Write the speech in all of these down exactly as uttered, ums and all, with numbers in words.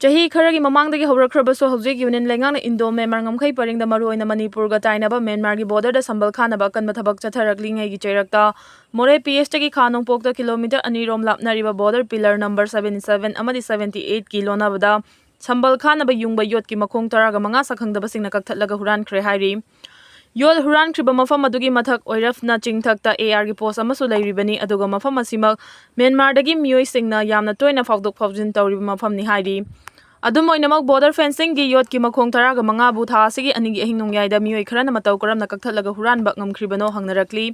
ꯆꯍꯤ ꯈꯔꯒꯤ ꯃꯃꯥꯡꯗꯒꯤ ꯍꯧꯔꯛꯈ꯭ꯔꯕꯁꯨ, ꯍꯧꯖꯤꯛ ꯌꯨꯅꯤꯌꯟ ꯂꯩꯉꯥꯛꯅ ꯏꯟꯗꯣ ꯃ꯭ꯌꯥꯟꯃꯥꯔ ꯉꯝꯈꯩ ꯄꯔꯤꯡꯗ ꯃꯔꯨꯑꯣꯏꯅ ꯃꯅꯤꯄꯨꯔꯒ ꯇꯥꯏꯅꯕ ꯃ꯭ꯌꯥꯟꯃꯥꯔꯒꯤ ꯕꯣꯔꯗꯔꯗ ꯁꯝꯕꯜ ꯈꯥꯅꯕ ꯑꯀꯟꯕ ꯊꯕꯛ ꯆꯠꯊꯔꯛꯂꯤꯉꯩꯒꯤ ꯆꯩꯔꯛꯇ, ꯃꯣꯔꯦ ꯄꯤ ꯑꯦꯁꯇꯒꯤ ꯈꯥ ꯅꯣꯡꯄꯣꯛꯇ ꯀꯤꯂꯣꯃꯤꯇꯔ ꯑꯅꯤ ꯔꯣꯝ ꯂꯥꯞꯅꯔꯤꯕ border pillar number seventy seven ꯑꯃꯗꯤ ꯁꯕꯦꯟꯇꯤ ꯑꯩꯠꯀꯤ ꯂꯣꯟꯅꯕꯗ ꯁꯝꯕꯜ ꯈꯥꯅꯕ ꯌꯨꯡꯕ ꯌꯣꯠꯀꯤ ꯃꯈꯣꯡ ꯇꯔꯥꯒ ꯃꯉꯥ ꯁꯛꯈꯪꯗꯕꯁꯤꯡꯅ ꯀꯛꯊꯠꯂꯒ ꯍꯨꯔꯥꯟꯈ꯭ꯔꯦ ꯍꯥꯏꯔꯤ꯫ ꯌꯣꯠ ꯍꯨꯔꯥꯟꯈ꯭ꯔꯤꯕ ꯃꯐꯝ ꯑꯗꯨꯒꯤ ꯃꯊꯛ ꯑꯣꯏꯔꯞꯅ ꯆꯤꯡꯊꯛꯇ ꯑꯦ ꯑꯥꯔꯒꯤ ꯄꯣꯁ ꯑꯃꯁꯨ ꯂꯩꯔꯤꯕꯅꯤ, ꯑꯗꯨꯒ ꯃꯐꯝ ꯑꯁꯤꯃꯛ ꯃ꯭ꯌꯥꯟꯃꯥꯔꯗꯒꯤ ꯃꯤꯑꯣꯏꯁꯤꯡꯅ ꯌꯥꯝꯅ ꯇꯣꯏꯅ ꯐꯥꯎꯗꯣꯛ ꯐꯥꯎꯖꯤꯟ ꯇꯧꯔꯤꯕ ꯃꯐꯝꯅꯤ ꯍꯥꯏꯔꯤ꯫ ꯑꯗꯨꯝ ꯑꯣꯏꯅꯃꯛ, ꯕꯣꯔꯗꯔ ꯐꯦꯟꯁꯤꯡꯒꯤ ꯌꯣꯠꯀꯤ ꯃꯈꯣꯡ ꯇꯔꯥꯒ ꯃꯉꯥꯕꯨ ꯊꯥ ꯑꯁꯤꯒꯤ ꯑꯅꯤꯒꯤ ꯑꯍꯤꯡ ꯅꯣꯡꯌꯥꯏꯗ ꯃꯤꯑꯣꯏ ꯈꯔꯅ ꯃꯇꯧ ꯀꯔꯝꯅ ꯀꯛꯊꯠꯂꯒ ꯍꯨꯔꯥꯟꯕ ꯉꯝꯈ꯭ꯔꯤꯕꯅꯣ ꯍꯪꯅꯔꯛꯂꯤ꯫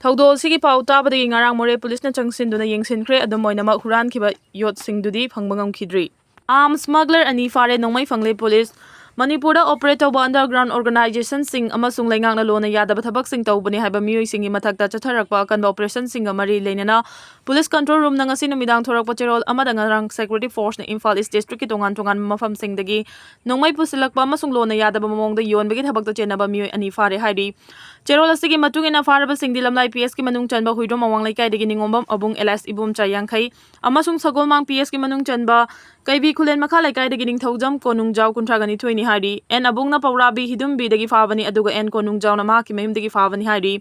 ꯊꯧꯗꯣꯛ ꯑꯁꯤꯒꯤ ꯄꯥꯎ ꯇꯥꯕꯗꯒꯤ ꯉꯔꯥꯡ ꯃꯣꯔꯦ ꯄꯨꯂꯤꯁꯅ ꯆꯪꯁꯤꯟꯗꯨꯅ ꯌꯦꯡꯁꯤꯟꯈ꯭ꯔꯦ꯫ ꯑꯗꯨꯝ ꯑꯣꯏꯅꯃꯛ, ꯍꯨꯔꯥꯟꯈꯤꯕ ꯌꯣꯠꯁꯤꯡꯗꯨꯗꯤ ꯐꯪꯕ ꯉꯝꯈꯤꯗ꯭ꯔꯤ꯫ ꯑꯥꯔꯝꯁ ꯁ꯭ꯃꯒꯂꯔ ꯑꯅꯤ ꯐꯥꯔꯦ, ꯅꯣꯡꯃꯩ ꯐꯪꯂꯦ ꯄꯨꯂꯤꯁ꯫ ꯃꯅꯤꯄꯨꯔꯗ ꯑꯣꯄꯔꯦꯠ ꯇꯧꯕ ꯑꯟꯗꯔꯒ꯭ꯔꯥꯎꯟ ꯑꯣꯔꯒꯅꯥꯏꯖꯦꯁꯟꯁꯤꯡ ꯑꯃꯁꯨꯡ ꯂꯩꯉꯥꯛꯅ ꯂꯣꯟꯅ ꯌꯥꯗꯕ ꯊꯕꯛꯁꯤꯡ ꯇꯧꯕꯅꯤ ꯍꯥꯏꯕ ꯃꯤꯑꯣꯏꯁꯤꯡꯒꯤ ꯃꯊꯛꯇ ꯆꯠꯊꯔꯛꯄ ꯑꯀꯟꯕ ꯑꯣꯄꯔꯦꯁꯟꯁꯤꯡꯒ ꯃꯔꯤ ꯂꯩꯅꯅ ꯄꯨꯂꯤꯁ ꯀꯟꯇ꯭ꯔꯣꯜ ꯔꯨꯝꯅ ꯉꯁꯤ ꯅꯨꯃꯤꯗꯥꯡ ꯊꯣꯔꯛꯄ ꯆꯦꯔꯣꯜ ꯑꯃꯗ ꯉꯔꯥꯡ ꯁꯦꯀ꯭ꯌꯨꯔꯤꯇꯤ ꯐꯣꯔꯁꯅ ꯏꯝꯐꯥꯜ ꯏꯁ ꯗꯤꯁꯇ꯭ꯔꯤꯛꯀꯤ ꯇꯣꯉꯥꯟ ꯇꯣꯉꯥꯟꯕ ꯃꯐꯝꯁꯤꯡꯗꯒꯤ ꯅꯣꯡꯃꯩ ꯄꯨꯁꯤꯜꯂꯛꯄ ꯑꯃꯁꯨꯡ ꯂꯣꯟꯅ ꯌꯥꯗꯕ ꯃꯑꯣꯡꯗ ꯌꯣꯟꯕꯒꯤ ꯊꯕꯛꯇ ꯆꯦꯟꯅꯕ ꯃꯤꯑꯣꯏ ꯑꯅꯤ ꯐꯥꯔꯦ ꯍꯥꯏꯔꯤ꯫ ꯆꯦꯔꯣꯜ ꯑꯁꯤꯒꯤ ꯃꯇꯨꯡ ꯏꯟꯅ, ꯐꯥꯔꯕꯁꯤꯡꯗꯤ ꯂꯝꯂꯥꯏ ꯄꯤ ꯑꯦꯁꯀꯤ ꯃꯅꯨꯡ ꯆꯟꯕ ꯍꯨꯏꯗ꯭ꯔꯣꯝ ꯑꯋꯥꯡ ꯂꯩꯀꯥꯏꯗꯒꯤ ꯅꯤꯉꯣꯝꯕꯝ ꯑꯕꯨꯡ ꯑꯦꯂꯥꯏꯁ ꯏꯕꯣꯝꯆꯥ ꯌꯥꯡꯈꯩ ꯑꯃꯁꯨꯡ ꯁꯒꯣꯜꯃꯥꯡ ꯄꯤ ꯑꯦꯁꯀꯤ ꯃꯅꯨꯡ ꯆꯟꯕ ꯀꯩꯕꯤ ꯈꯨꯂꯦꯟ ꯃꯈꯥ ꯂꯩꯀꯥꯏꯗꯒꯤ ꯅꯤꯡꯊꯧꯖꯝ ꯀꯣꯅꯨꯡꯖꯥꯎ ꯀꯨꯟꯊ꯭ꯔꯥꯒ ꯅꯤꯊꯣꯏꯅꯤ ꯍꯥꯏꯔꯤ꯫ ꯑꯦꯟ ꯑꯕꯨꯡꯅ ꯄꯧꯔꯥꯕꯤ ꯍꯤꯗꯨꯝꯕꯤꯗꯒꯤ ꯐꯥꯕꯅꯤ, ꯑꯗꯨꯒ ꯑꯦꯟ ꯀꯣꯅꯨꯡꯖꯥꯎꯅ ꯃꯍꯥꯛꯀꯤ ꯃꯌꯨꯝꯗꯒꯤ ꯐꯥꯕꯅꯤ ꯍꯥꯏꯔꯤ꯫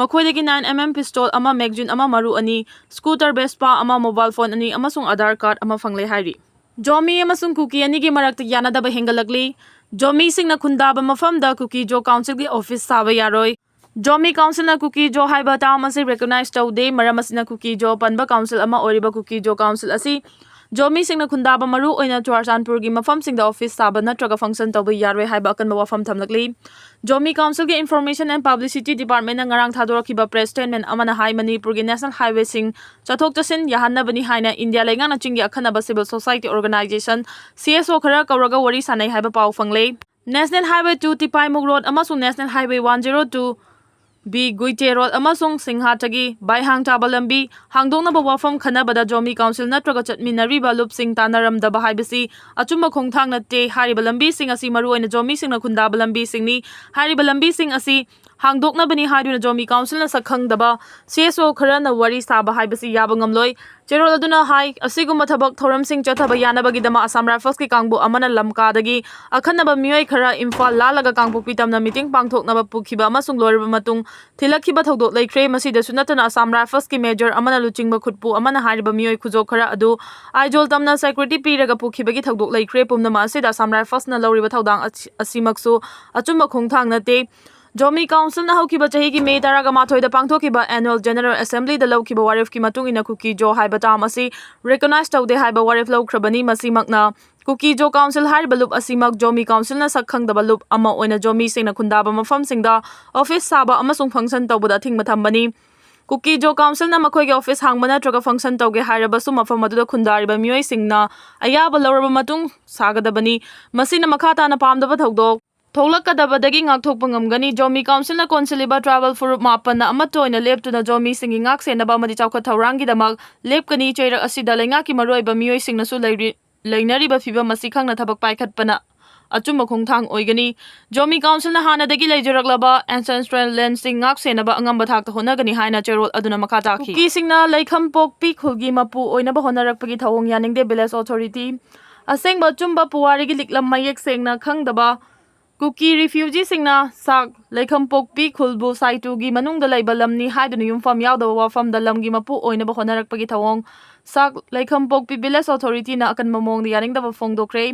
ꯃꯈꯣꯏꯗꯒꯤ ꯅꯥꯏꯟ ꯑꯦꯝ ꯑꯦꯝ ꯄꯤꯁꯇꯣꯜ ꯑꯃ, ꯃꯦꯒꯖꯤꯟ ꯑꯃ, ꯃꯔꯨ ꯑꯅꯤ, ꯁ꯭ꯀꯨꯇꯔ ꯚꯦꯁꯄꯥ ꯑꯃ, ꯃꯣꯕꯥꯏꯜ ꯐꯣꯟ ꯑꯅꯤ ꯑꯃꯁꯨꯡ ꯑꯙꯥꯔ ꯀꯥꯔꯗ ꯑꯃ ꯐꯪꯂꯦ ꯍꯥꯏꯔꯤ꯫ ꯖꯣꯃꯤ ꯑꯃꯁꯨꯡ ꯀꯨꯀꯤ ꯑꯅꯤꯒꯤ ꯃꯔꯛꯇ ꯌꯥꯅꯗꯕ ꯍꯦꯟꯒꯠꯂꯛꯂꯤ꯫ ꯖꯣꯃꯤꯁꯤꯡꯅ ꯈꯨꯟꯗꯥꯕ ꯃꯐꯝꯗ ꯀꯨꯀꯤ ꯖꯣ ꯀꯥꯎꯟꯁꯤꯜꯒꯤ ꯑꯣꯐꯤꯁ ꯁꯥꯕ ꯌꯥꯔꯣꯏ꯫ ꯖꯣꯃꯤ ꯀꯥꯎꯟꯁꯤꯜꯅ ꯀꯨꯀꯤ ꯖꯣ ꯍꯥꯏꯕ ꯇꯥꯝ ꯑꯁꯤ ꯔꯦꯀꯣꯒꯅꯥꯏꯖ ꯇꯧꯗꯦ꯫ ꯃꯔꯝ ꯑꯁꯤꯅ, ꯀꯨꯀꯤ ꯖꯣ ꯄꯟꯕ ꯀꯥꯎꯟꯁꯤꯜ ꯑꯃ ꯑꯣꯏꯔꯤꯕ ꯀꯨꯀꯤ ꯖꯣ ꯀꯥꯎꯟꯁꯤꯜ ꯑꯁꯤ ꯖꯣꯃꯤꯁꯤꯡꯅ ꯈꯨꯟꯗꯥꯕ ꯃꯔꯨ ꯑꯣꯏꯅ ꯆꯨꯔꯥꯆꯥꯟꯄꯨꯔꯒꯤ ꯃꯐꯝꯁꯤꯡꯗ ꯑꯣꯐꯤꯁ ꯁꯥꯕ ꯅꯠꯇ꯭ꯔꯒ ꯐꯪꯁꯟ ꯇꯧꯕ ꯌꯥꯔꯣꯏ ꯍꯥꯏꯕ ꯑꯀꯟꯕ ꯋꯥꯐꯝ ꯊꯝꯂꯛꯂꯤ꯫ ꯖꯣꯃꯤ ꯀꯥꯎꯟꯁꯤꯜꯒꯤ ꯏꯟꯐꯣꯔꯃꯦꯁꯟ ꯑꯦꯟ ꯄꯕ꯭ꯂꯤꯁꯤꯇꯤ ꯗꯤꯄꯥꯔꯠꯃꯦꯟꯅ ꯉꯔꯥꯡ ꯊꯥꯗꯣꯔꯛꯈꯤꯕ ꯄ꯭ꯔꯦꯁ ꯁ꯭ꯇꯦꯠꯃꯦꯟ ꯑꯃꯅ ꯍꯥꯏ, ꯃꯅꯤꯄꯨꯔꯒꯤ ꯅꯦꯁꯅꯦꯜ ꯍꯥꯏꯋꯦꯁꯤꯡ ꯆꯠꯊꯣꯛ ꯆꯠꯁꯤꯟ ꯌꯥꯍꯟꯅꯕꯅꯤ ꯍꯥꯏꯅ ꯏꯟꯗꯤꯌꯥ ꯂꯩꯉꯥꯛꯅ ꯆꯤꯡꯒꯤ ꯑꯈꯟꯅꯕ civil society organisation, C S ꯑꯣ, ꯈꯔ ꯀꯧꯔꯒ ꯋꯥꯔꯤ ꯁꯥꯅꯩ ꯍꯥꯏꯕ ꯄꯥꯎ ꯐꯪꯂꯦ꯫ National highway two Tipaimukh road ꯑꯃꯁꯨꯡ national highway one zero two B Guite road ꯑꯃꯁꯨꯡ ꯁꯤꯡꯍꯥꯇꯒꯤ ꯕꯥꯏꯍꯥꯡ ꯇꯥꯕ ꯂꯝꯕꯤ ꯍꯥꯡꯗꯣꯛꯅꯕ ꯋꯥꯐꯝ ꯈꯟꯅꯕꯗ ꯖꯣꯃꯤ ꯀꯥꯎꯟꯁꯤꯜ ꯅꯠꯇ꯭ꯔꯒ ꯆꯠꯃꯤꯟꯅꯔꯤꯕ ꯂꯨꯞꯁꯤꯡ ꯇꯥꯟꯅꯔꯝꯗꯕ ꯍꯥꯏꯕꯁꯤ ꯑꯆꯨꯝꯕ ꯈꯣꯡꯊꯥꯡ ꯅꯠꯇꯦ꯫ ꯍꯥꯏꯔꯤꯕ ꯂꯝꯕꯤꯁꯤꯡ ꯑꯁꯤ ꯃꯔꯨꯑꯣꯏꯅ ꯖꯣꯃꯤꯁꯤꯡꯅ ꯈꯨꯟꯗꯥꯕ ꯂꯝꯕꯤꯁꯤꯡꯅꯤ꯫ ꯍꯥꯏꯔꯤꯕ ꯂꯝꯕꯤꯁꯤꯡ ꯑꯁꯤ ꯍꯥꯡꯗꯣꯛꯅꯕꯅꯤ ꯍꯥꯏꯗꯨꯅ ꯖꯣꯃꯤ ꯀꯥꯎꯟꯁꯤꯜꯅ ꯁꯛꯈꯪꯗꯕ ꯁꯤ ꯑꯦꯁ ꯑꯣ ꯈꯔꯅ ꯋꯥꯔꯤ ꯁꯥꯕ ꯍꯥꯏꯕꯁꯤ ꯌꯥꯕ ꯉꯝꯂꯣꯏ꯫ ꯆꯦꯔꯣꯜ ꯑꯗꯨꯅ ꯍꯥꯏ, ꯑꯁꯤꯒꯨꯝꯕ ꯊꯕꯛ ꯊꯧꯔꯝꯁꯤꯡ ꯆꯠꯊꯕ ꯌꯥꯅꯕꯒꯤꯗꯃꯛ ꯑꯁꯥꯝ ꯔꯥꯏꯐꯜꯁꯀꯤ ꯀꯥꯡꯕꯨ ꯑꯃꯅ ꯂꯝꯀꯥꯗꯒꯤ ꯑꯈꯟꯅꯕ ꯃꯤꯑꯣꯏ ꯈꯔ ꯏꯝꯐꯥꯜ ꯂꯥꯜꯂꯒ ꯀꯥꯡꯄꯣꯛꯄꯤ ꯇꯝꯅ ꯃꯤꯇꯤꯡ ꯄꯥꯡꯊꯣꯛꯅꯕ ꯄꯨꯈꯤꯕ ꯑꯃꯁꯨꯡ ꯂꯣꯏꯔꯕ ꯃꯇꯨꯡ ꯊꯤꯜꯂꯛꯈꯤꯕ ꯊꯧꯗꯣꯛ ꯂꯩꯈ꯭ꯔꯦ꯫ ꯃꯁꯤꯗꯁꯨ ꯅꯠꯇꯅ ꯑꯁꯥꯝ ꯔꯥꯏꯐꯜꯁꯀꯤ ꯃꯦꯖꯔ ꯑꯃꯅ ꯂꯨꯆꯤꯡꯕ ꯈꯨꯠꯄꯨ ꯑꯃꯅ ꯍꯥꯏꯔꯤꯕ ꯃꯤꯑꯣꯏ ꯈꯨꯖꯣꯞ ꯈꯔ ꯑꯗꯨ ꯑꯥꯏꯖꯣꯜ ꯇꯝꯅ ꯁꯦꯀ꯭ꯌꯨꯔꯤꯇꯤ ꯄꯤꯔꯒ ꯄꯨꯈꯤꯕꯒꯤ ꯊꯧꯗꯣꯛ ꯂꯩꯈ꯭ꯔꯦ꯫ ꯄꯨꯝꯅꯃꯛ ꯑꯁꯤꯗ ꯑꯁꯥꯝ ꯔꯥꯏꯐꯜꯁꯅ ꯂꯧꯔꯤꯕ ꯊꯧꯗꯥꯡ ꯑꯁꯤ-, ꯑꯁꯤꯃꯛꯁꯨ ꯑꯆꯨꯝꯕ ꯈꯣꯡꯊꯥꯡ ꯅꯠꯇꯦ꯫ ꯖꯣꯃꯤ ꯀꯥꯎꯟꯁꯤꯜꯅ ꯍꯧꯈꯤꯕ ꯆꯍꯤꯒꯤ ꯃꯦ ꯇꯔꯥꯃꯥꯊꯣꯏꯗ ꯄꯥꯡꯊꯣꯛꯈꯤꯕ ꯑꯦꯅꯨꯑꯦꯜ ꯖꯦꯅꯔꯦꯜ ꯑꯦꯁꯦꯝꯕ꯭ꯂꯤꯗ ꯂꯧꯈꯤꯕ ꯋꯥꯔꯦꯞꯀꯤ ꯃꯇꯨꯡ ꯏꯟꯅ ꯀꯨꯀꯤ ꯖꯣ ꯍꯥꯏꯕ ꯇꯥꯝ ꯑꯁꯤ ꯔꯤꯀꯣꯅꯥꯏꯖ ꯇꯧꯗꯦ ꯍꯥꯏꯕ ꯋꯥꯔꯦꯞ ꯂꯧꯈ꯭ꯔꯕꯅꯤ꯫ ꯃꯁꯤꯃꯛꯅ ꯀꯨꯀꯤ ꯖꯣ ꯀꯥꯎꯟꯁꯤꯜ ꯍꯥꯏꯔꯤꯕ ꯂꯨꯞ ꯑꯁꯤꯃꯛ ꯖꯣꯃꯤ ꯀꯥꯎꯟꯁꯤꯜꯅ ꯁꯛ ꯈꯪꯗꯕ ꯂꯨꯞ ꯑꯃ ꯑꯣꯏꯅ ꯖꯣꯃꯤꯁꯤꯡꯅ ꯈꯨꯟꯗꯥꯕ ꯃꯐꯝꯁꯤꯡꯗ ꯑꯣꯐꯤꯁ ꯁꯥꯕ ꯑꯃꯁꯨꯡ ꯐꯪꯁꯟ ꯇꯧꯕꯗ ꯑꯊꯤꯡꯕ ꯊꯝꯕꯅꯤ꯫ ꯀꯨꯀꯤ ꯖꯣ ꯀꯥꯎꯟꯁꯤꯜꯅ ꯃꯈꯣꯏꯒꯤ ꯑꯣꯐꯤꯁ ꯍꯥꯡꯕ ꯅꯠꯇ꯭ꯔꯒ ꯐꯪꯁꯟ ꯇꯧꯒꯦ ꯍꯥꯏꯔꯕꯁꯨ ꯃꯐꯝ ꯑꯗꯨꯗ ꯈꯨꯟꯗꯥꯔꯤꯕ ꯃꯤꯑꯣꯏꯁꯤꯡꯅ ꯑꯌꯥꯕ ꯂꯧꯔꯕ ꯃꯇꯨꯡ ꯁꯥꯒꯗꯕꯅꯤ꯫ ꯃꯁꯤꯅ ꯃꯈꯥ ꯇꯥꯅ ꯄꯥꯝꯗꯕ ꯊꯧꯗꯣꯛ ꯊꯣꯛꯂꯛꯀꯗꯕꯗꯒꯤ ꯉꯥꯛꯊꯣꯛꯄ ꯉꯝꯒꯅꯤ꯫ ꯖꯣꯃꯤ ꯀꯥꯎꯟꯁꯤꯜꯅ ꯀꯣꯟꯁꯤꯜꯂꯤꯕ ꯇ꯭ꯔꯥꯏꯕꯦꯜ ꯐꯨꯔꯨꯞ ꯃꯥꯄꯟꯅ ꯑꯃꯠꯇ ꯑꯣꯏꯅ ꯂꯦꯞꯇꯨꯅ ꯖꯣꯃꯤꯁꯤꯡꯒꯤ ꯉꯥꯛ ꯁꯦꯟꯅꯕ ꯑꯃꯗꯤ ꯆꯥꯎꯈꯠ ꯊꯧꯔꯥꯡꯒꯤꯗꯃꯛ ꯂꯦꯞꯀꯅꯤ꯫ ꯆꯩꯔꯛ ꯑꯁꯤꯗ ꯂꯩꯉꯥꯛꯀꯤ ꯃꯔꯨꯑꯣꯏꯕ ꯃꯤꯑꯣꯏꯁꯤꯡꯅꯁꯨ ꯂꯩꯔꯤ-, ꯂꯩꯅꯔꯤꯕ ꯐꯤꯚꯝ ꯑꯁꯤ ꯈꯪꯅ ꯊꯕꯛ ꯄꯥꯏꯈꯠꯄꯅ ꯑꯆꯨꯝꯕ ꯈꯣꯡꯊꯥꯡ ꯑꯣꯏꯒꯅꯤ꯫ ꯖꯣꯃꯤ ꯀꯥꯎꯟꯁꯤꯜꯅ ꯍꯥꯟꯅꯗꯒꯤ ꯂꯩꯖꯔꯛꯂꯕ ancestral ꯂꯦꯟꯁꯤꯡ ꯉꯥꯛ ꯁꯦꯟꯅꯕ ꯑꯉꯝꯕ ꯊꯥꯛꯇ ꯍꯣꯠꯅꯒꯅꯤ ꯍꯥꯏꯅ ꯆꯦꯔꯣꯜ ꯑꯗꯨꯅ ꯃꯈꯥ ꯇꯥꯈꯤ꯫ ꯀꯨꯀꯤꯁꯤꯡꯅ ꯂꯩꯈꯝꯄꯣꯛꯄꯤ ꯈꯨꯜꯒꯤ ꯃꯄꯨ ꯑꯣꯏꯅꯕ ꯍꯣꯠꯅꯔꯛꯄꯒꯤ ꯊꯧꯑꯣꯡ ꯌꯥꯅꯤꯡꯗꯦ꯫ ꯚꯤꯂꯦꯖ ꯑꯣꯊꯣꯔꯤꯇꯤ ꯑꯁꯦꯡꯕ ꯑꯆꯨꯝꯕ ꯄꯨꯋꯥꯔꯤꯒꯤ ꯂꯤꯛꯂꯝ ꯃꯌꯦꯛ ꯁꯦꯡꯅ ꯈꯪꯗꯕ ꯀꯨꯀꯤ ꯔꯤꯐ꯭ꯌꯨꯖꯤꯁꯤꯡꯅ ꯁꯥꯛ ꯂꯩꯈꯝꯄꯣꯛꯄꯤ ꯈꯨꯜꯕꯨ ꯁꯥꯏꯇꯨꯒꯤ ꯃꯅꯨꯡꯗ ꯂꯩꯕ ꯂꯝꯅꯤ ꯍꯥꯏꯗꯨꯅ ꯌꯨꯝꯐꯝ ꯌꯥꯎꯗꯕ ꯋꯥꯐꯝꯗ ꯂꯝꯒꯤ ꯃꯄꯨ ꯑꯣꯏꯅꯕ ꯍꯣꯠꯅꯔꯛꯄꯒꯤ ꯊꯧꯑꯣꯡ ꯁꯥꯛ ꯂꯩꯈꯝꯄꯣꯛꯄꯤ ꯚꯤꯂꯦꯖ ꯑꯣꯊꯣꯔꯤꯇꯤꯅ ꯑꯀꯟꯕ ꯃꯑꯣꯡꯗ ꯌꯥꯅꯤꯡꯗꯕ ꯐꯣꯡꯗꯣꯛꯈ꯭ꯔꯦ꯫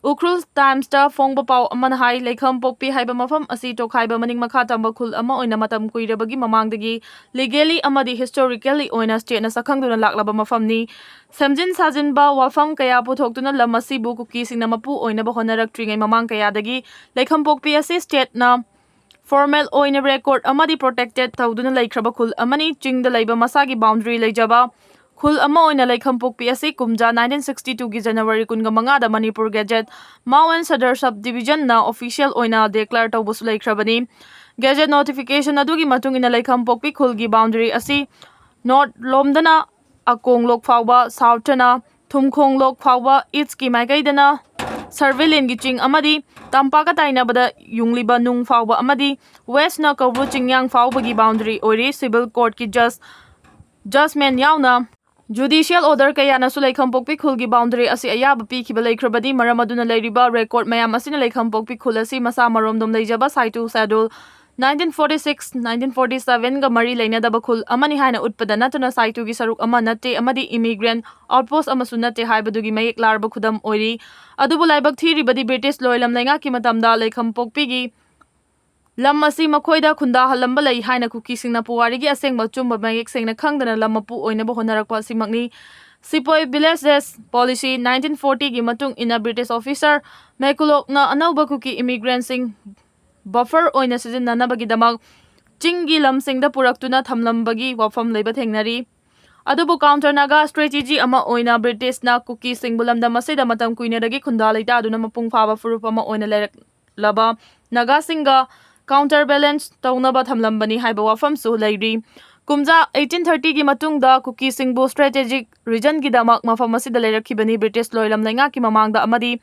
ꯎꯈ꯭ꯔꯨꯜ ꯇꯥꯏꯝꯁꯇ ꯐꯣꯡꯕ ꯄꯥꯎ ꯑꯃꯅ ꯍꯥꯏ, ꯂꯩꯈꯝꯄꯣꯛꯄꯤ ꯍꯥꯏꯕ ꯃꯐꯝ ꯑꯁꯤ ꯇꯣꯈꯥꯏꯕ ꯃꯅꯤꯡ ꯃꯈꯥ ꯇꯝꯕ ꯈꯨꯜ ꯑꯃ ꯑꯣꯏꯅ ꯃꯇꯝ ꯀꯨꯏꯔꯕꯒꯤ ꯃꯃꯥꯡꯗꯒꯤ ꯂꯤꯒꯦꯂꯤ ꯑꯃꯗꯤ ꯍꯤꯁꯇꯣꯔꯤꯀꯦꯜꯂꯤ ꯑꯣꯏꯅ ꯁ꯭ꯇꯦꯠꯅ ꯁꯛꯈꯪꯗꯨꯅ ꯂꯥꯛꯂꯕ ꯃꯐꯝꯅꯤ꯫ ꯁꯦꯝꯖꯤꯟ ꯁꯥꯖꯤꯟꯕ ꯋꯥꯐꯝ ꯀꯌꯥ ꯄꯨꯊꯣꯛꯇꯨꯅ ꯂꯝ ꯑꯁꯤꯕꯨ ꯀꯨꯀꯤꯁꯤꯡꯅ ꯃꯄꯨ ꯑꯣꯏꯅꯕ ꯍꯣꯠꯅꯔꯛꯇ꯭ꯔꯤꯉꯩ ꯃꯃꯥꯡ ꯀꯌꯥꯗꯒꯤ ꯂꯩꯈꯝꯄꯣꯛꯄꯤ ꯑꯁꯤ ꯁ꯭ꯇꯦꯠꯅ ꯐꯣꯔꯃꯦꯜ ꯑꯣꯏꯅ ꯔꯦꯀꯣꯔꯗ ꯑꯃꯗꯤ ꯄ꯭ꯔꯣꯇꯦꯛꯇꯦꯗ ꯇꯧꯗꯨꯅ ꯂꯩꯈ꯭ꯔꯕ ꯈꯨꯜ ꯑꯃꯅꯤ꯫ ꯆꯤꯡꯗ ꯂꯩꯕ ꯃꯁꯥꯒꯤ ꯕꯥꯎꯟꯗꯔꯤ ꯂꯩꯖꯕ ꯈꯨꯜ ꯑꯃ ꯑꯣꯏꯅ ꯂꯩꯈꯝꯄꯣꯛꯄꯤ ꯑꯁꯤ ꯀꯨꯝꯖꯥ ꯅꯥꯏꯟꯇꯤꯟ ꯁꯤꯛꯁꯇꯤ ꯇꯨꯒꯤ ꯖꯅꯋꯥꯔꯤ ꯀꯨꯟꯒ ꯃꯉꯥꯗ Manipur gazette Mao and Sadar sub ꯗꯤꯕꯤꯖꯟꯅ ꯑꯣꯐꯤꯁꯤꯌꯦꯜ ꯑꯣꯏꯅ ꯗꯤꯀ꯭ꯂꯦꯌꯔ ꯇꯧꯕꯁꯨ ꯂꯩꯈ꯭ꯔꯕꯅꯤ꯫ ꯒꯦꯖꯦꯠ ꯅꯣꯇꯤꯐꯤꯀꯦꯁꯟ ꯑꯗꯨꯒꯤ ꯃꯇꯨꯡ ꯏꯟꯅ ꯂꯩꯈꯝꯄꯣꯛꯄꯤ ꯈꯨꯜꯒꯤ ꯕꯥꯎꯟꯗꯔꯤ ꯑꯁꯤ ꯅꯣꯔꯠ ꯂꯣꯝꯗꯅ ꯑꯀꯣꯡꯂꯣꯛ ꯐꯥꯎꯕ, ꯁꯥꯎꯠꯇꯅ ꯊꯨꯝꯈꯣꯡꯂꯣꯛ ꯐꯥꯎꯕ, ꯏꯁꯀꯤ ꯃꯥꯏꯀꯩꯗꯅ ꯁꯔꯚꯤꯂꯤꯟꯒꯤ ꯆꯤꯡ ꯑꯃꯗꯤ ꯇꯝꯄꯥꯛꯀ ꯇꯥꯏꯅꯕꯗ ꯌꯨꯡꯂꯤꯕ ꯅꯨꯡ ꯐꯥꯎꯕ ꯑꯃꯗꯤ ꯋꯦꯁꯅ ꯀꯧꯕ꯭ꯔꯨ ꯆꯤꯡꯌꯥꯡ ꯐꯥꯎꯕꯒꯤ ꯕꯥꯎꯟꯗꯔꯤ ꯑꯣꯏꯔꯤ꯫ ꯁꯤꯚꯤꯜ ꯀꯣꯔꯠꯀꯤ ꯖꯁ, ꯖꯁꯃꯦꯟ ꯌꯥꯎꯅ ꯖꯨꯗꯤꯁꯤꯌꯦꯜ ꯑꯣꯔꯗꯔ ꯀꯌꯥꯅꯁꯨ ꯂꯩꯈꯝꯄꯣꯛꯄꯤ ꯈꯨꯜꯒꯤ ꯕꯥꯎꯟꯗꯔꯤ ꯑꯁꯤ ꯑꯌꯥꯕ ꯄꯤꯈꯤꯕ ꯂꯩꯈ꯭ꯔꯕꯗꯤ, ꯃꯔꯝ ꯑꯗꯨꯅ ꯂꯩꯔꯤꯕ ꯔꯦꯀꯣꯔꯗ ꯃꯌꯥꯝ ꯑꯁꯤꯅ ꯂꯩꯈꯝꯄꯣꯛꯄꯤ ꯈꯨꯜ ꯑꯁꯤ ꯃꯁꯥ ꯃꯔꯣꯝꯗꯣꯝ ꯂꯩꯖꯕ ꯁꯥꯏꯇꯨ schedule nineteen forty six, nineteen forty seven ꯒ ꯃꯔꯤ ꯂꯩꯅꯗꯕ ꯈꯨꯜ ꯑꯃꯅꯤ ꯍꯥꯏꯅ ꯎꯠꯄꯗ ꯅꯠꯇꯅ ꯁꯥꯏꯇꯨꯒꯤ ꯁꯔꯨꯛ ꯑꯃ ꯅꯠꯇꯦ ꯑꯃꯗꯤ ꯏꯃꯤꯒ꯭ꯔꯦꯟ ꯑꯥꯎꯠꯄꯣꯁ ꯑꯃꯁꯨ ꯅꯠꯇꯦ ꯍꯥꯏꯕꯗꯨꯒꯤ ꯃꯌꯦꯛ ꯂꯥꯔꯕ ꯈꯨꯗꯝ ꯑꯣꯏꯔꯤ꯫ ꯑꯗꯨꯕꯨ ꯂꯥꯏꯕꯛ ꯊꯤꯔꯤꯕꯗꯤ ꯕ꯭ꯔꯤꯇꯤꯁ ꯂꯣꯏꯂꯝ ꯂꯩꯉꯥꯛꯀꯤ ꯃꯇꯝꯗ ꯂꯩꯈꯝꯄꯣꯛꯄꯤꯒꯤ ꯂꯝ ꯑꯁꯤ ꯃꯈꯣꯏꯗ ꯈꯨꯟꯗꯥꯍꯜꯂꯝꯕ ꯂꯩ ꯍꯥꯏꯅ ꯀꯨꯀꯤꯁꯤꯡꯅ ꯄꯨꯋꯥꯔꯤꯒꯤ ꯑꯁꯦꯡꯕ ꯑꯆꯨꯝꯕ ꯃꯌꯦꯛ ꯁꯦꯡꯅ ꯈꯪꯗꯅ ꯂꯝ ꯃꯄꯨ ꯑꯣꯏꯅꯕ ꯍꯣꯠꯅꯔꯛꯄ ꯑꯁꯤꯃꯛꯅꯤ꯫ ꯁꯤꯄꯣꯏ ꯚꯤꯂꯦꯖꯦꯁ ꯄꯣꯂꯤꯁꯤ nineteen forty ꯒꯤ ꯃꯇꯨꯡ ꯏꯟꯅ ꯕ꯭ꯔꯤꯇꯤꯁ ꯑꯣꯐꯤꯁꯔ ꯃꯦꯀꯨꯂꯣꯛꯅ ꯑꯅꯧꯕ ꯀꯨꯀꯤ ꯏꯃꯤꯒ꯭ꯔꯦꯟꯁꯤꯡ ꯕꯐꯔ ꯑꯣꯏꯅ ꯁꯤꯖꯤꯟꯅꯅꯕꯒꯤꯗꯃꯛ ꯆꯤꯡꯒꯤ ꯂꯝꯁꯤꯡꯗ ꯄꯨꯔꯛꯇꯨꯅ ꯊꯝꯂꯝꯕꯒꯤ ꯋꯥꯐꯝ ꯂꯩꯕ ꯊꯦꯡꯅꯔꯤ꯫ ꯑꯗꯨꯕꯨ ꯀꯥꯎꯟꯇꯔ ꯅꯥꯒꯥ ꯁ꯭ꯇ꯭ꯔꯦꯇꯦꯖꯤ ꯑꯃ ꯑꯣꯏꯅ ꯕ꯭ꯔꯤꯇꯤꯁꯅ ꯀꯨꯀꯤꯁꯤꯡꯕꯨ ꯂꯝꯗꯝ ꯑꯁꯤꯗ ꯃꯇꯝ ꯀꯨꯏꯅꯗꯒꯤ ꯈꯨꯟꯗꯥ ꯂꯩꯇꯥꯗꯨꯅ ꯃꯄꯨꯡ ꯐꯥꯕ ꯐꯨꯔꯨꯞ ꯑꯃ ꯑꯣꯏꯅ ꯂꯩꯔꯛꯂꯕ ꯅꯥꯒꯥꯁꯤꯡꯒ ꯀꯥꯎꯟꯇꯔ ꯕꯦꯂꯦꯟꯁ ꯇꯧꯅꯕ ꯊꯝꯂꯝꯕꯅꯤ ꯍꯥꯏꯕ ꯋꯥꯐꯝꯁꯨ ꯂꯩꯔꯤ꯫ ꯀꯨꯝꯖꯥ eighteen thirty ꯒꯤ ꯃꯇꯨꯡꯗ ꯀꯨꯀꯤꯁꯤꯡꯕꯨ ꯁ꯭ꯇ꯭ꯔꯦꯇꯦꯖꯤꯛ ꯔꯤꯖꯟꯒꯤꯗꯃꯛ ꯃꯐꯝ ꯑꯁꯤꯗ ꯂꯩꯔꯛꯈꯤꯕꯅꯤ꯫ ꯕ꯭ꯔꯤꯇꯤꯁ ꯂꯣꯏꯂꯝ ꯂꯩꯉꯥꯛꯀꯤ ꯃꯃꯥꯡꯗ ꯑꯃꯗꯤ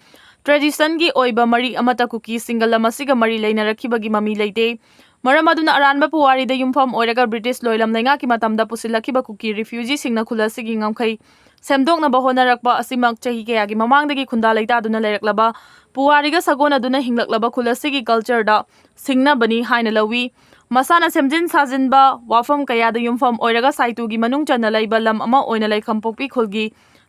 ꯇ꯭ꯔꯦꯗꯤꯁꯟꯒꯤ ꯑꯣꯏꯕ ꯃꯔꯤ ꯑꯃꯠꯇ ꯀꯨꯀꯤꯁꯤꯡꯒ ꯂꯝ ꯑꯁꯤꯒ ꯃꯔꯤ ꯂꯩꯅꯔꯛꯈꯤꯕꯒꯤ ꯃꯃꯤ ꯂꯩꯇꯦ꯫ ꯃꯔꯝ ꯑꯗꯨꯅ ꯑꯔꯥꯟꯕ ꯄꯨꯋꯥꯔꯤꯗ ꯌꯨꯝꯐꯝ ꯑꯣꯏꯔꯒ ꯕ꯭ꯔꯤꯇꯤꯁ ꯂꯣꯏꯂꯝ ꯂꯩꯉꯥꯛꯀꯤ ꯃꯇꯝꯗ ꯄꯨꯁꯤꯜꯂꯛꯈꯤꯕ ꯀꯨꯀꯤ ꯔꯤꯐ꯭ꯌꯨꯖꯤꯁꯤꯡꯅ ꯈꯨꯜ ꯑꯁꯤꯒꯤ ꯉꯝꯈꯩ ꯁꯦꯝꯗꯣꯛꯅꯕ ꯍꯣꯠꯅꯔꯛꯄ ꯑꯁꯤꯃꯛ ꯆꯍꯤ ꯀꯌꯥꯒꯤ ꯃꯃꯥꯡꯗꯒꯤ ꯈꯨꯟꯗꯥ ꯂꯩꯇꯥꯗꯨꯅ ꯂꯩꯔꯛꯂꯕ, ꯄꯨꯋꯥꯔꯤꯒ ꯁꯥꯒꯣꯟꯅꯗꯨꯅ ꯍꯤꯡꯂꯛꯂꯕ ꯈꯨꯜ ꯑꯁꯤꯒꯤ ꯀꯜꯆꯔꯗ ꯁꯤꯡꯅꯕꯅꯤ ꯍꯥꯏꯅ ꯂꯧꯏ꯫ ꯃꯁꯥꯅ ꯁꯦꯝꯖꯤꯟ ꯁꯥꯖꯤꯟꯕ ꯋꯥꯐꯝ ꯀꯌꯥꯗ ꯌꯨꯝꯐꯝ ꯑꯣꯏꯔꯒ ꯁꯥꯏꯇꯨꯒꯤ ꯃꯅꯨꯡ ꯆꯟꯅ ꯂꯩꯕ ꯂꯝ ꯑꯃ ꯑꯣꯏꯅ ꯂꯩꯈꯝꯄꯣꯛꯄꯤ ꯈꯨꯜꯒꯤ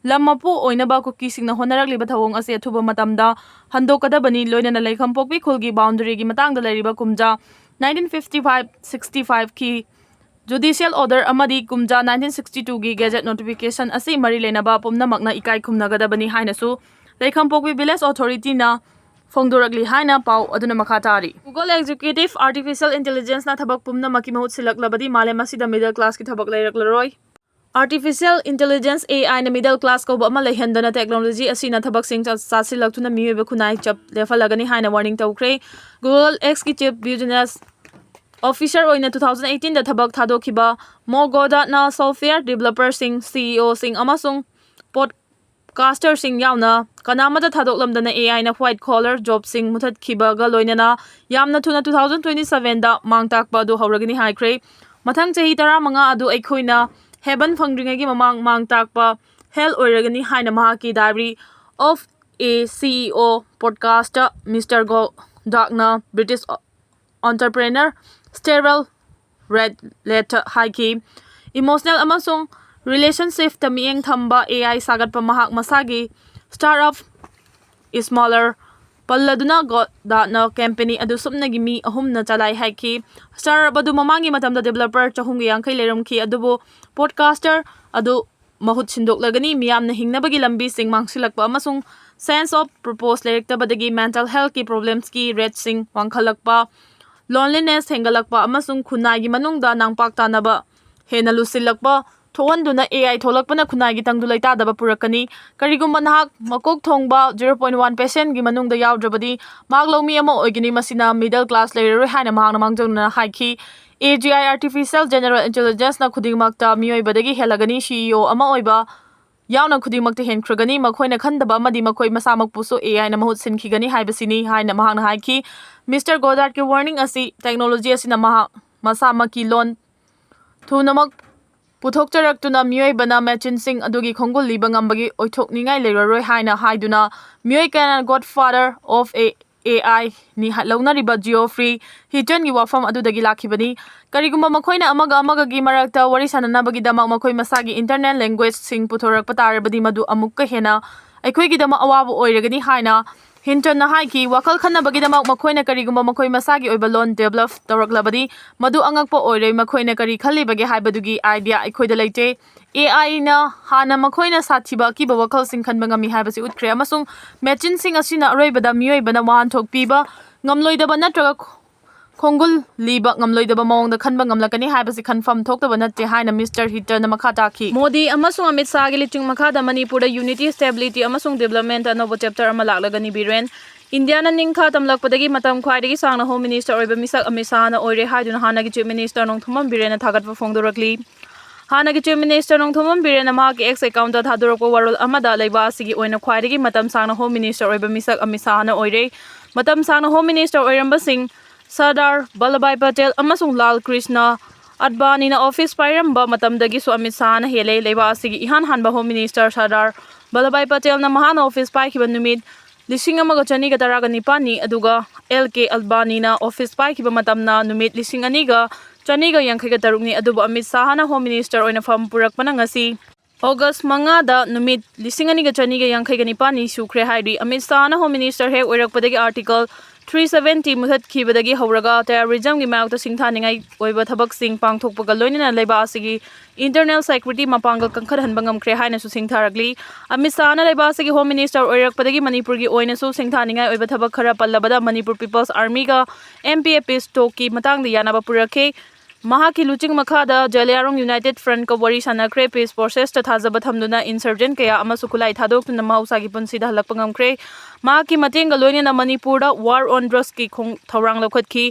ꯂꯝ ꯃꯄꯨ ꯑꯣꯏꯅꯕ ꯀꯨꯀꯤꯁꯤꯡꯅ ꯍꯣꯠꯅꯔꯛꯂꯤꯕ ꯊꯧꯑꯣꯡ ꯑꯁꯤ ꯑꯊꯨꯕ ꯃꯇꯝꯗ ꯍꯟꯗꯣꯛꯀꯗꯕꯅꯤ꯫ ꯂꯣꯏꯅꯅ ꯂꯩꯈꯝꯄꯣꯛꯄꯤ ꯈꯨꯜꯒꯤ ꯕꯥꯎꯟꯗꯔꯤꯒꯤ ꯃꯇꯥꯡꯗ ꯂꯩꯔꯤꯕ ꯀꯨꯝꯖꯥ nineteen fifty five sixty five ꯀꯤ ꯖꯨꯗꯤꯁꯤꯌꯦꯜ ꯑꯣꯔꯗꯔ ꯑꯃꯗꯤ ꯀꯨꯝꯖꯥ nineteen sixty two ꯒꯤ ꯒꯦꯖꯦꯠ ꯅꯣꯇꯤꯐꯤꯀꯦꯁꯟ ꯑꯁꯤ ꯃꯔꯤ ꯂꯩꯅꯕ ꯄꯨꯝꯅꯃꯛꯅ ꯏꯀꯥꯏ ꯈꯨꯝꯅꯒꯗꯕꯅꯤ ꯍꯥꯏꯅꯁꯨ ꯂꯩꯈꯝꯄꯣꯛꯄꯤ ꯚꯤꯂꯦꯖ ꯑꯣꯊꯣꯔꯤꯇꯤꯅ ꯐꯣꯡꯗꯣꯔꯛꯂꯤ ꯍꯥꯏꯅ ꯄꯥꯎ ꯑꯗꯨꯅ ꯃꯈꯥ ꯇꯥꯔꯤ꯫ Google Executive Artificial Intelligenceꯅ ꯊꯕꯛ ꯄꯨꯝꯅꯃꯛꯀꯤ ꯃꯍꯨꯠ ꯁꯤꯜꯂꯛꯂꯕꯗꯤ ꯃꯥꯂꯦꯝ ꯑꯁꯤꯗ ꯃꯤꯗꯜ ꯀ꯭ꯂꯥꯁꯀꯤ ꯊꯕꯛ ꯂꯩꯔꯛꯂꯔꯣꯏ꯫ Artificial Intelligence, AI ꯅ ꯃꯤꯗꯜ ꯀ꯭ꯂꯥꯁ ꯀꯧꯕ ꯑꯃ ꯂꯩꯍꯟꯗꯅ ꯇꯦꯛꯅꯣꯂꯣꯖꯤ ꯑꯁꯤꯅ ꯊꯕꯛꯁꯤꯡ ꯆ-, ꯆꯥꯁꯤꯜꯂꯛꯇꯨꯅ ꯃꯤꯑꯣꯏꯕ ꯈꯨꯟꯅꯥꯏ ꯆꯞ ꯂꯦꯞꯍꯜꯂꯒꯅꯤ ꯍꯥꯏꯅ ꯋꯥꯔꯅꯤꯡ ꯇꯧꯈ꯭ꯔꯦ꯫ Google X ꯀꯤ ꯆꯤꯐ ꯕꯤꯖꯤꯅꯦꯁ ꯑꯣꯐꯤꯁꯔ ꯑꯣꯏꯅ two thousand eighteen ꯗ ꯊꯕꯛ ꯊꯥꯗꯣꯛꯈꯤꯕ ꯃꯣ ꯒꯣꯗꯥꯠꯅ ꯁꯣꯐꯋꯦꯌꯔ ꯗꯤꯕꯦꯂꯄꯔꯁꯤꯡ, ꯁꯤ ꯏ ꯑꯣꯁꯤꯡ ꯑꯃꯁꯨꯡ ꯄꯣꯠ ꯀꯥꯁꯇꯔꯁꯤꯡ ꯌꯥꯎꯅ ꯀꯅꯥꯃꯠꯇ ꯊꯥꯗꯣꯛꯂꯝꯗꯅ ꯑꯦ ꯑꯥꯏꯅ ꯋꯥꯏꯠ ꯀꯣꯂꯔ ꯖꯣꯕꯁꯤꯡ ꯃꯨꯊꯠꯈꯤꯕꯒ ꯂꯣꯏꯅꯅ ꯌꯥꯝꯅ ꯊꯨꯅ ꯇꯨ ꯊꯥꯎꯖꯟ ꯇ꯭ꯋꯦꯟꯇꯤ ꯁꯚꯦꯟꯗ ꯃꯥꯡ ꯇꯥꯛꯄ ꯑꯗꯨ ꯍꯧꯔꯒꯅꯤ ꯍꯥꯏꯈ꯭ꯔꯦ꯫ ꯃꯊꯪ ꯆꯍꯤ ꯇꯔꯥꯃꯉꯥ ꯑꯗꯨ ꯑꯩꯈꯣꯏꯅ ꯍꯦꯕꯟ ꯐꯪꯗ꯭ꯔꯤꯉꯩꯒꯤ ꯃꯃꯥꯡ ꯃꯥꯡ ꯇꯥꯛꯄ ꯍꯦꯜ ꯑꯣꯏꯔꯒꯅꯤ ꯍꯥꯏꯅ ꯃꯍꯥꯛꯀꯤ ꯗꯥꯏꯔꯤ ꯑꯣꯐ ꯑꯦ ꯁꯤ ꯏ ꯑꯣ ꯄꯣꯗꯀꯥꯁꯇ ꯃꯤꯁꯇꯔ ꯒꯣꯗꯥꯛꯅ ꯕ꯭ꯔꯤꯇꯤꯁ ꯑꯣꯟꯇꯔꯄ꯭ꯔꯦꯅꯔ ꯁ꯭ꯇꯦꯔꯜ ꯔꯦꯠꯂꯦꯠꯇ ꯍꯥꯏꯈꯤ꯫ ꯏꯃꯣꯁꯅꯦꯜ ꯑꯃꯁꯨꯡ ꯔꯤꯂꯦꯁꯟꯁꯤꯞꯇ ꯃꯤꯠꯌꯦꯡ ꯊꯝꯕ ꯑꯦ ꯑꯥꯏ ꯁꯥꯒꯠꯄ ꯃꯍꯥꯛ ꯃꯁꯥꯒꯤ ꯁ꯭ꯇꯥꯔꯠ ꯑꯞ ꯏꯁꯃꯣꯂꯔ ꯄꯜꯂꯗꯨꯅ ꯒꯣꯗꯥꯠꯅ ꯀꯝꯄꯦꯅꯤ ꯑꯗꯨ ꯁꯨꯞꯅꯒꯤ ꯃꯤ ꯑꯍꯨꯝꯅ ꯆꯂꯥꯏ ꯍꯥꯏꯈꯤ꯫ ꯁ꯭ꯇꯥꯔꯠ ꯑꯞ ꯑꯗꯨ ꯃꯃꯥꯡꯒꯤ ꯃꯇꯝꯗ ꯗꯤꯕꯦꯂꯄꯔ ꯆꯍꯨꯝꯒ ꯌꯥꯡꯈꯩ ꯂꯩꯔꯝꯈꯤ, ꯑꯗꯨꯕꯨ ꯄꯣꯗꯀꯥꯁꯇꯔ ꯑꯗꯨ ꯃꯍꯨꯠ ꯁꯤꯟꯗꯣꯛꯂꯒꯅꯤ꯫ ꯃꯤꯌꯥꯝꯅ ꯍꯤꯡꯅꯕꯒꯤ ꯂꯝꯕꯤꯁꯤꯡ ꯃꯥꯡꯁꯤꯜꯂꯛꯄ ꯑꯃꯁꯨꯡ ꯁꯦꯟꯁ ꯑꯣꯐ ꯄꯔꯄꯣꯁ ꯂꯩꯔꯛꯇꯕꯗꯒꯤ ꯃꯦꯟꯇꯜ ꯍꯦꯜꯊꯀꯤ ꯄ꯭ꯔꯣꯕ꯭ꯂꯦꯝꯁꯀꯤ ꯔꯦꯠꯁꯤꯡ ꯋꯥꯡꯈꯠꯂꯛꯄ, ꯂꯣꯟꯂꯤꯅꯦꯁ ꯍꯦꯟꯒꯠꯂꯛꯄ ꯑꯃꯁꯨꯡ ꯈꯨꯟꯅꯥꯏꯒꯤ ꯃꯅꯨꯡꯗ ꯅꯥꯡꯄꯥꯛ ꯇꯥꯅꯕ ꯍꯦꯟꯅ ꯂꯨꯁꯤꯜꯂꯛꯄ ꯊꯣꯛꯍꯟꯗꯨꯅ ꯑꯦ ꯑꯥꯏ ꯊꯣꯛꯂꯛꯄꯅ ꯈꯨꯟꯅꯥꯏꯒꯤ ꯇꯪꯗꯨ ꯂꯩꯇꯥꯗꯕ ꯄꯨꯔꯛꯀꯅꯤ꯫ ꯀꯔꯤꯒꯨꯝꯕ ꯅꯍꯥꯛ ꯃꯀꯣꯛ ꯊꯣꯡꯕ ꯖꯤꯔꯣ ꯄꯣꯏꯟ ꯋꯥꯟ ꯄꯥꯔꯁꯦꯟꯒꯤ ꯃꯅꯨꯡꯗ ꯌꯥꯎꯗ꯭ꯔꯕꯗꯤ, ꯃꯍꯥꯛ ꯂꯧꯃꯤ ꯑꯃ ꯑꯣꯏꯒꯅꯤ, ꯃꯁꯤꯅ ꯃꯤꯗꯜ ꯀ꯭ꯂꯥꯁ ꯂꯩꯔꯔꯣꯏ ꯍꯥꯏꯅ ꯃꯍꯥꯛꯅ ꯃꯥꯡꯖꯧꯅꯅ ꯍꯥꯏꯈꯤ꯫ A G I, artificial general ꯏꯟꯇꯦꯂꯤꯖꯦꯟꯁꯅ ꯈꯨꯗꯤꯡꯃꯛꯇ ꯃꯤꯑꯣꯏꯕꯗꯒꯤ ꯍꯦꯜꯂꯒꯅꯤ꯫ ꯁꯤ ꯏ ꯑꯣ ꯑꯃ ꯑꯣꯏꯕ ꯌꯥꯎꯅ ꯈꯨꯗꯤꯡꯃꯛꯇ ꯍꯦꯟꯈ꯭ꯔꯒꯅꯤ꯫ ꯃꯈꯣꯏꯅ ꯈꯟꯗꯕ ꯑꯃꯗꯤ ꯃꯈꯣꯏ ꯃꯁꯥꯃꯛꯄꯨꯁꯨ ꯑꯦ ꯑꯥꯏꯅ ꯃꯍꯨꯠ ꯁꯤꯟꯈꯤꯒꯅꯤ ꯍꯥꯏꯕꯁꯤꯅꯤ ꯍꯥꯏꯅ ꯃꯍꯥꯛꯅ ꯍꯥꯏꯈꯤ꯫ ꯃꯤꯁꯇꯔ ꯒꯣꯗꯥꯔꯠꯀꯤ ꯋꯥꯔꯅꯤꯡ ꯑꯁꯤ ꯇꯦꯛꯅꯣꯂꯣꯖꯤ ꯑꯁꯤꯅ ꯃꯍꯥꯛ ꯃꯁꯥꯃꯛꯀꯤ ꯂꯣꯟ ꯊꯨꯅꯃꯛ ꯄꯨꯊꯣꯛꯆꯔꯛꯇꯨꯅ ꯃꯤꯑꯣꯏꯕꯅ ꯃꯦꯆꯤꯟꯁꯤꯡ ꯑꯗꯨꯒꯤ ꯈꯣꯡꯒꯨꯜ ꯂꯤꯕ ꯉꯝꯕꯒꯤ ꯑꯣꯏꯊꯣꯛꯅꯤꯡꯉꯥꯏ ꯂꯩꯔꯔꯣꯏ ꯍꯥꯏꯅ ꯍꯥꯏꯗꯨꯅ ꯃꯤꯑꯣꯏ ꯀꯌꯥꯅ God father of A I ꯅꯤ ꯍꯥ-, ꯂꯧꯅꯔꯤꯕ ꯖꯤꯑꯣꯐ꯭ꯔꯤ ꯍꯤꯇꯟꯒꯤ ꯋꯥꯐꯝ ꯑꯗꯨꯗꯒꯤ ꯂꯥꯛꯈꯤꯕꯅꯤ꯫ ꯀꯔꯤꯒꯨꯝꯕ ꯃꯈꯣꯏꯅ ꯑꯃꯒ ꯑꯃꯒꯒꯤ ꯃꯔꯛꯇ ꯋꯥꯔꯤ ꯁꯥꯟꯅꯅꯕꯒꯤꯗꯃꯛ ꯃꯈꯣꯏ ꯃꯁꯥꯒꯤ ꯏꯟꯇꯔꯅꯦꯜ ꯂꯦꯡꯒ꯭ꯋꯦꯖꯁꯤꯡ ꯄꯨꯊꯣꯔꯛꯄ ꯇꯥꯔꯕꯗꯤ, ꯃꯗꯨ ꯑꯃꯨꯛꯀ ꯍꯦꯟꯅ ꯑꯩꯈꯣꯏꯒꯤꯗꯃꯛ ꯑꯋꯥꯕ ꯑꯣꯏꯔꯒꯅꯤ ꯍꯥꯏꯅ ꯍꯤꯟꯇꯟꯅ ꯍꯥꯏꯈꯤ꯫ ꯋꯥꯈꯜ ꯈꯟꯅꯕꯒꯤꯗꯃꯛ ꯃꯈꯣꯏꯅ ꯀꯔꯤꯒꯨꯝꯕ ꯃꯈꯣꯏ ꯃꯁꯥꯒꯤ ꯑꯣꯏꯕ ꯂꯣꯟ ꯗꯦꯕꯂꯞ ꯇꯧꯔꯛꯂꯕꯗꯤ, ꯃꯗꯨ ꯑꯉꯛꯄ ꯑꯣꯏꯔꯣꯏ꯫ ꯃꯈꯣꯏꯅ ꯀꯔꯤ ꯈꯜꯂꯤꯕꯒꯦ ꯍꯥꯏꯕꯗꯨꯒꯤ ꯑꯥꯏꯗꯤꯌꯥ ꯑꯩꯈꯣꯏꯗ ꯂꯩꯇꯦ꯫ ꯑꯦ ꯑꯥꯏꯅ ꯍꯥꯟꯅ ꯃꯈꯣꯏꯅ ꯁꯥꯊꯤꯕ ꯑꯀꯤꯕ ꯋꯥꯈꯜꯁꯤꯡ ꯈꯟꯕ ꯉꯝꯃꯤ ꯍꯥꯏꯕꯁꯤ ꯎꯠꯈ꯭ꯔꯦ, ꯑꯃꯁꯨꯡ ꯃꯦꯆꯤꯟꯁꯤꯡ ꯑꯁꯤꯅ ꯑꯔꯣꯏꯕꯗ ꯃꯤꯑꯣꯏꯕꯅ ꯋꯥꯍꯟꯊꯣꯛ ꯄꯤꯕ ꯉꯝꯂꯣꯏꯗꯕ ꯅꯠꯇ꯭ꯔꯒ ꯈꯣꯡꯒꯨꯜ ꯂꯤꯕ ꯉꯝꯂꯣꯏꯗꯕ ꯃꯑꯣꯡꯗ ꯈꯟꯕ ꯉꯝꯂꯛꯀꯅꯤ ꯍꯥꯏꯕꯁꯤ ꯈꯟꯐꯝ ꯊꯣꯛꯇꯕ ꯅꯠꯇꯦ ꯍꯥꯏꯅ ꯃꯤꯁꯇꯔ ꯍꯤꯇꯟꯅ ꯃꯈꯥ ꯇꯥꯈꯤ꯫ ꯃꯣꯗꯤ ꯑꯃꯁꯨꯡ ꯑꯃꯤꯠ ꯁꯥꯍꯒꯤ ꯂꯨꯆꯤꯡ ꯃꯈꯥꯗ ꯃꯅꯤꯄꯨꯔꯗ ꯌꯨꯅꯤꯇꯤ, ꯁ꯭ꯇꯦꯕꯤꯂꯤꯇꯤ ꯑꯃꯁꯨꯡ ꯗꯤꯕꯦꯂꯞꯃꯦꯟꯇ ꯑꯅꯧꯕ ꯆꯦꯞꯇꯔ ꯑꯃ ꯂꯥꯛꯂꯒꯅꯤ꯫ ꯕꯤꯔꯦꯟ, ꯏꯟꯗꯤꯌꯥꯅ ꯅꯤꯡꯈꯥ ꯇꯝꯂꯛꯄꯗꯒꯤ ꯃꯇꯝ ꯈ꯭ꯋꯥꯏꯗꯒꯤ ꯁꯥꯡꯅ ꯍꯣꯝ ꯃꯤꯅꯤꯁꯇꯔ ꯑꯣꯏꯕ ꯃꯤꯁꯛ ꯑꯃꯤꯠ ꯁꯥꯍꯅ ꯑꯣꯏꯔꯦ ꯍꯥꯏꯗꯨꯅ ꯍꯥꯟꯅꯒꯤ ꯆꯤꯐ ꯃꯤꯅꯤꯁꯇꯔ ꯅꯣꯡꯊꯣꯝꯕꯝ ꯕꯤꯔꯦꯟꯅ ꯊꯥꯒꯠꯄ ꯐꯣꯡꯗꯣꯔꯛꯂꯤ꯫ ꯍꯥꯟꯅꯒꯤ Chief Minister ꯅꯣꯡꯊꯣꯝꯕꯝ ꯕꯤꯔꯦꯟꯅ ꯃꯍꯥꯛꯀꯤ X account ꯊꯥꯗꯣꯔꯛꯄ ꯋꯥꯔꯣꯜ ꯑꯃꯗ ꯂꯩꯕꯥꯛ ꯑꯁꯤꯒꯤ ꯑꯣꯏꯅ ꯈ꯭ꯋꯥꯏꯗꯒꯤ ꯃꯇꯝ ꯁꯥꯡꯅ Home Minister ꯑꯣꯏꯕ ꯃꯤꯁꯛ ꯑꯃꯤꯠ ꯁꯥꯍꯅ ꯑꯣꯏꯔꯦ꯫ ꯃꯇꯝ ꯁꯥꯡꯅ Home Minister ꯑꯣꯏꯔꯝꯕꯁꯤꯡ ꯁꯔꯗꯥꯔ ꯕꯜꯂꯚꯚꯥꯏ ꯄꯇꯦꯜ ꯑꯃꯁꯨꯡ ꯂꯥꯜ ꯀ꯭ꯔꯤꯁꯅ ꯑꯗꯕꯥꯅꯤꯅ office ꯄꯥꯏꯔꯝꯕ ꯃꯇꯝꯗꯒꯤꯁꯨ ꯑꯃꯤꯠ ꯁꯥꯍꯅ ꯍꯦꯜꯂꯦ꯫ ꯂꯩꯕꯥꯛ ꯑꯁꯤꯒꯤ ꯏꯍꯥꯟ ꯍꯥꯟꯕ Home Minister ꯁꯔꯗꯥꯔ ꯕꯜꯂꯚꯚꯥꯏ ꯄꯇꯦꯜꯅ ꯃꯍꯥꯛꯅ office ꯄꯥꯏꯈꯤꯕ ꯅꯨꯃꯤꯠ ꯂꯤꯁꯤꯡ ꯑꯃꯒ ꯆꯅꯤꯒ ꯇꯔꯥꯒ ꯅꯤꯄꯥꯟꯅꯤ, ꯑꯗꯨꯒ L K ꯑꯗꯕꯥꯅꯤꯅ office ꯄꯥꯏꯈꯤꯕ ꯃꯇꯝꯅ ꯅꯨꯃꯤꯠ ꯂꯤꯁꯤꯡ ꯑꯅꯤꯒ ꯆꯅꯤꯒ ꯌꯥꯡꯈꯩꯒ ꯇꯔꯨꯛꯅꯤ꯫ ꯑꯗꯨꯕꯨ ꯑꯃꯤꯠ ꯁꯥꯍꯅ Home Minister ꯑꯣꯏꯅ ꯐꯝ ꯄꯨꯔꯛꯄꯅ ꯉꯁꯤ August ꯃꯉꯥꯗ ꯅꯨꯃꯤꯠ ꯂꯤꯁꯤꯡ ꯑꯅꯤꯒ ꯆꯅꯤꯒ ꯌꯥꯡꯈꯩꯒ ꯅꯤꯄꯥꯟꯅꯤ ꯁꯨꯈ꯭ꯔꯦ ꯍꯥꯏꯔꯤ꯫ ꯑꯃꯤꯠ ꯁꯥꯍꯅ Home Minister ꯍꯦꯛ ꯑꯣꯏꯔꯛꯄꯗꯒꯤ Article three seventy ꯃꯨꯊꯠꯈꯤꯕꯗꯒꯤ ꯍꯧꯔꯒ terrorism ꯒꯤ ꯃꯥꯌꯣꯛꯇ ꯁꯤꯡꯊꯥꯅꯤꯡꯉꯥꯏ ꯑꯣꯏꯕ ꯊꯕꯛꯁꯤꯡ ꯄꯥꯡꯊꯣꯛꯄꯒ ꯂꯣꯏꯅꯅ ꯂꯩꯕꯥꯛ ꯑꯁꯤꯒꯤ internal security ꯃꯄꯥꯡꯒꯜ ꯀꯟꯈꯠꯍꯟꯕ ꯉꯝꯈ꯭ꯔꯦ ꯍꯥꯏꯅꯁꯨ ꯁꯤꯡꯊꯥꯔꯛꯂꯤ꯫ ꯑꯃꯤꯠ ꯁꯥꯍꯅ ꯂꯩꯕꯥꯛ ꯑꯁꯤꯒꯤ Home Minister ꯑꯣꯏꯔꯛꯄꯗꯒꯤ ꯃꯅꯤꯄꯨꯔꯒꯤ ꯑꯣꯏꯅꯁꯨ ꯁꯤꯡꯊꯥꯅꯤꯡꯉꯥꯏ ꯑꯣꯏꯕ ꯊꯕꯛ ꯈꯔ ꯄꯜꯂꯕꯗ ꯃꯅꯤꯄꯨꯔ People's Army ꯒ M P F Peace Talk ꯀꯤ ꯃꯇꯥꯡꯗ ꯌꯥꯅꯕ ꯄꯨꯔꯛꯈꯤ꯫ ꯃꯍꯥꯛꯀꯤ ꯂꯨꯆꯤꯡ ꯃꯈꯥꯗ ꯖꯂꯤꯌꯥꯡꯔꯣꯡ United Front ꯀ ꯋꯥꯔꯤ ꯁꯥꯟꯅꯈ꯭ꯔꯦ꯫ Peace process ꯇ ꯊꯥꯖꯕ ꯊꯝꯗꯨꯅ insurgent ꯀꯌꯥ ꯑꯃꯁꯨ ꯈꯨꯠꯂꯥꯏ ꯊꯥꯗꯣꯛꯇꯨꯅ ꯃꯍꯧꯁꯥꯒꯤ ꯄꯨꯟꯁꯤꯗ ꯍꯜꯂꯛꯄ ꯉꯝꯈ꯭ꯔꯦ꯫ ꯃꯍꯥꯛꯀꯤ ꯃꯇꯦꯡꯒ ꯂꯣꯏꯅꯅ ꯃꯅꯤꯄꯨꯔꯗ war on drugs ꯀꯤ ꯈꯣꯡ-, ꯊꯧꯔꯥꯡ ꯂꯧꯈꯠꯈꯤ꯫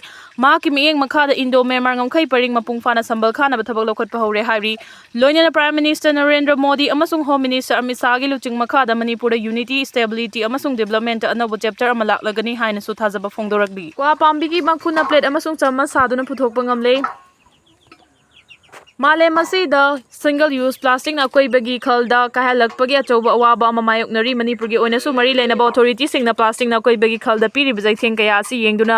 ꯃꯍꯥꯛꯀꯤ ꯃꯤꯠꯌꯦꯡ ꯃꯈꯥꯗ Indo Myanmar ꯉꯝꯈꯩ ꯄꯔꯤꯡ ꯃꯄꯨꯡ ꯐꯥꯅ ꯁꯝꯕꯜ ꯈꯥꯅꯕ ꯊꯕꯛ ꯂꯧꯈꯠꯄ ꯍꯧꯔꯦ ꯍꯥꯏꯔꯤ꯫ ꯂꯣꯏꯅꯅ Prime Minister ꯅꯔꯦꯟꯗ꯭ꯔ ꯃꯣꯗꯤ ꯑꯃꯁꯨꯡ Home Minister ꯑꯃꯤꯠ ꯁꯥꯍꯒꯤ ꯂꯨꯆꯤꯡ ꯃꯈꯥꯗ ꯃꯅꯤꯄꯨꯔꯗ unity, stability ꯑꯃꯁꯨꯡ development ꯑꯅꯧꯕ chapter ꯑꯃ ꯂꯥꯛꯂꯒꯅꯤ ꯍꯥꯏꯅꯁꯨ ꯊꯥꯖꯕ ꯐꯣꯡꯗꯣꯔꯛꯂꯤ꯫ ꯀ꯭ꯋꯥ ꯄꯥꯝꯕꯤꯒꯤ ꯃꯈꯨꯅ plate ꯑꯃꯁꯨꯡ ꯆꯥꯃꯁ ꯁꯥꯗꯨꯅ ꯄꯨꯊꯣꯛꯄ ꯉꯝꯂꯦ꯫ ꯃꯥꯂꯦꯝ ꯑꯁꯤꯗ single use plastic ꯅ ꯑꯀꯣꯏꯕꯒꯤ ꯈꯜꯗ ꯀꯥꯏꯍꯜꯂꯛꯄꯒꯤ ꯑꯆꯧꯕ ꯑꯋꯥꯕ ꯑꯃ ꯃꯥꯌꯣꯛꯅꯔꯤ꯫ ꯃꯅꯤꯄꯨꯔꯒꯤ ꯑꯣꯏꯅꯁꯨ ꯃꯔꯤ ꯂꯩꯅꯕ authority ꯁꯤꯡꯅ plastic ꯅ ꯑꯀꯣꯏꯕꯒꯤ ꯈꯜꯗ ꯄꯤꯔꯤꯕ ꯆꯩꯊꯦꯡ ꯀꯌꯥ ꯑꯁꯤ ꯌꯦꯡꯗꯨꯅ